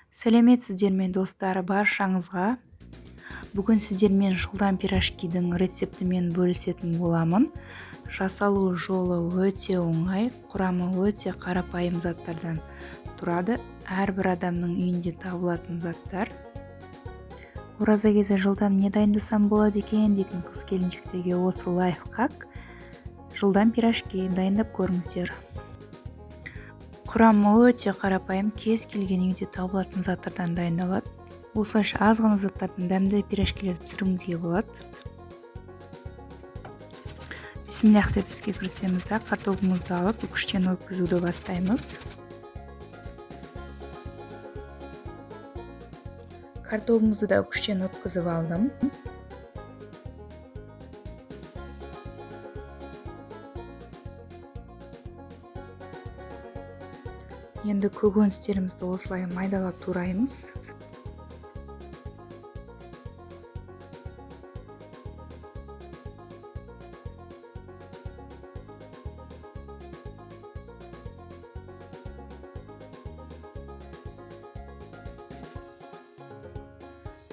Сәлеметсіздер ме, достар, баршаңызға. Бүгін сіздермен жылдам пирожкидің рецептімен бөлісетін боламын. Жасалу жолы өте оңай, құрамы өте қарапайым заттардан тұрады. Әрбір адамның үйінде табылатын заттар. Ораза кезі жылдам не дайындасам болады екен дейтін қыз келіншектерге осы лайфхак. Жылдам пирожки дайындап көріңіздер. Құрамы өте қарапайым, кез келген үйде табылатын заттардан дайындалады. Осылайша аз ғана заттардан дәмді пирожкилерді пісіруімізге болады. Бисмиллах деп іске кірісеміз да, картогымызды алып үкіштен өткізуді бастаймыз. Картогымызды да үкіштен өткізіп алдым. Енді көкөністерімізді осылай майдалап тураймыз.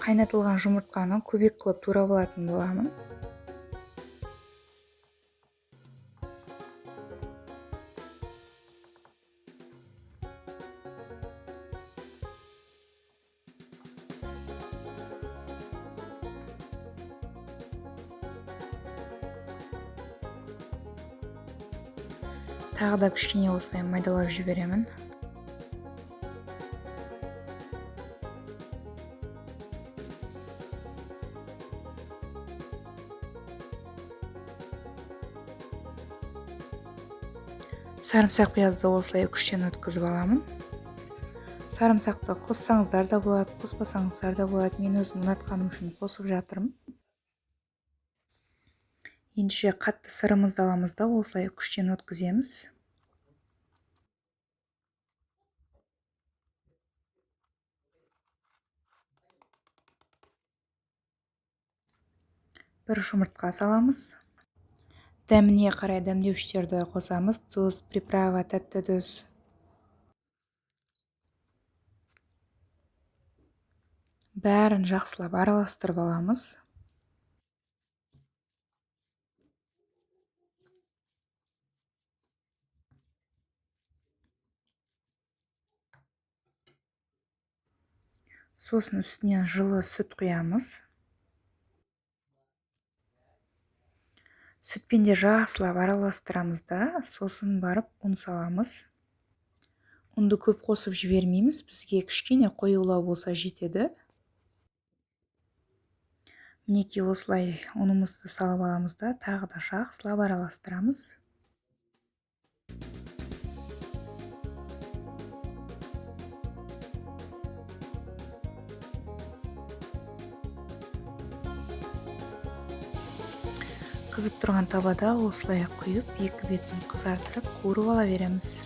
Қайнатылған жұмыртқаны кубик қылып турап алатын боламын. Тағы да кішкене осылай майдалап жіберемін. Сарымсақ пиязды осылай үкіштен өткізіп аламын. Сарымсақты қоссаңыздар да болады, қоспасаңыздар да болады. Мен өзім ұнатқаным үшін қосып жатырмын. Ендеше қатты сырымызды аламыз да осылай үкіштен өткіземіз. Бір жұмыртқа саламыз. Дәміне қарай дәмдеуіштерді қосамыз. Тұз, приправа, тәтті тұз. Бәрін жақсылап араластырып аламыз. Сосын үстінен жылы сүт құямыз. Сүтпен де жақсылап араластырамыз да, сосын барып ұн саламыз. Ұнды көп қосып жібермейміз, бізге кішкене қоюлау болса жетеді. Мінекей осылай ұнымызды салып аламыз да, тағы да жақсылап араластырамыз. Қызып тұрған табада осылай құйып, екі бетін қызартырып, қуырып ала береміз.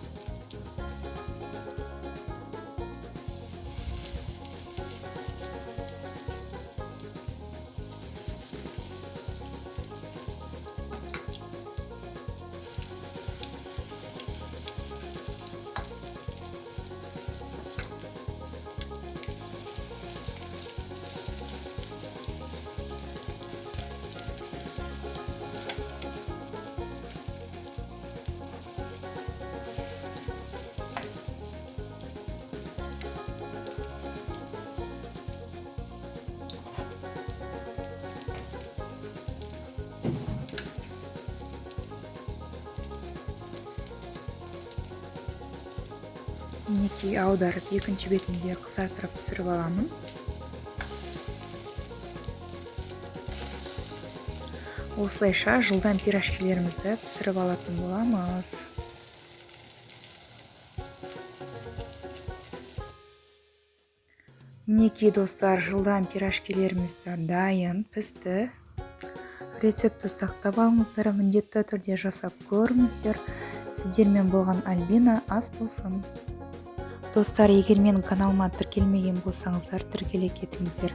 Мінекей аударып, екінші бетінде қызартырып пісіріп аламын. Осылайша жылдам пирожкилерімізді пісіріп алатын боламыз. Мінекей достар, жылдам пирожкилеріміз дайын, пісті. Рецептті сақтап алыңыздар, міндетті түрде жасап көріңіздер. Сіздермен болған Альбина, ас болсын. Достар, егер менің каналыма тіркелмеген болсаңыздар, тіркеле кетіңіздер.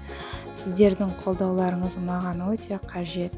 Сіздердің қолдауларыңыз маған өте қажет.